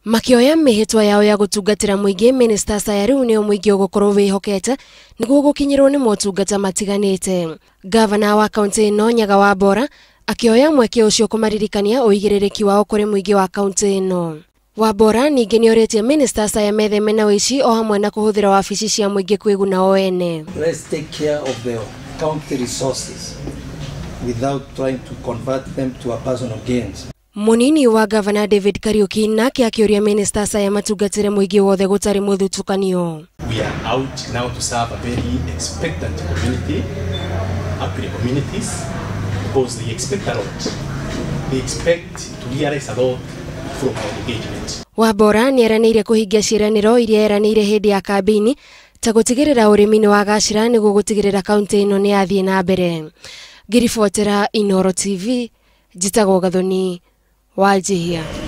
Makĩoya mĩhĩtwa yao ya gũtungatĩra mũingĩ, ministers aya rĩu nĩo mũingĩ ũgũkorwo wĩhokete nĩguo gũkinyĩrwo nĩ motungata matiganĩte. Gavana wa kaunti ĩno Nyaga Wambora akĩoya mweke ũcio kũmaririkania ũigĩrĩrĩki wao kũrĩ mũingĩ wa kaunti ĩno. Wambora ningĩ nĩorĩtie ministers aya metheme na ũici o hamwe na kũhũthĩra wabici cia mũingĩ kwĩguna o ene. Let's take care of the county resources without trying to convert them to a personal gains. Munini wa gavana David Kariuki nake akĩũria ministers aya matungatĩre mũingĩ wothe gũtarĩ mũthutũkanio. We are out now to serve a very expectant community, actually communities, because they expect a lot. They expect to realize a lot from our engagement. Wambora nĩeranĩire kũhingia ciĩranĩro iria eranĩire hĩndĩ ya kambĩini ta gũtigĩrĩra ũrĩmi nĩ wagacĩra nĩguo gũtigĩrĩra kaunti ĩno nĩ yathiĩ na mbere. Ngĩribotera Inooro TV, njĩtagwo Gathoni Wanjihia.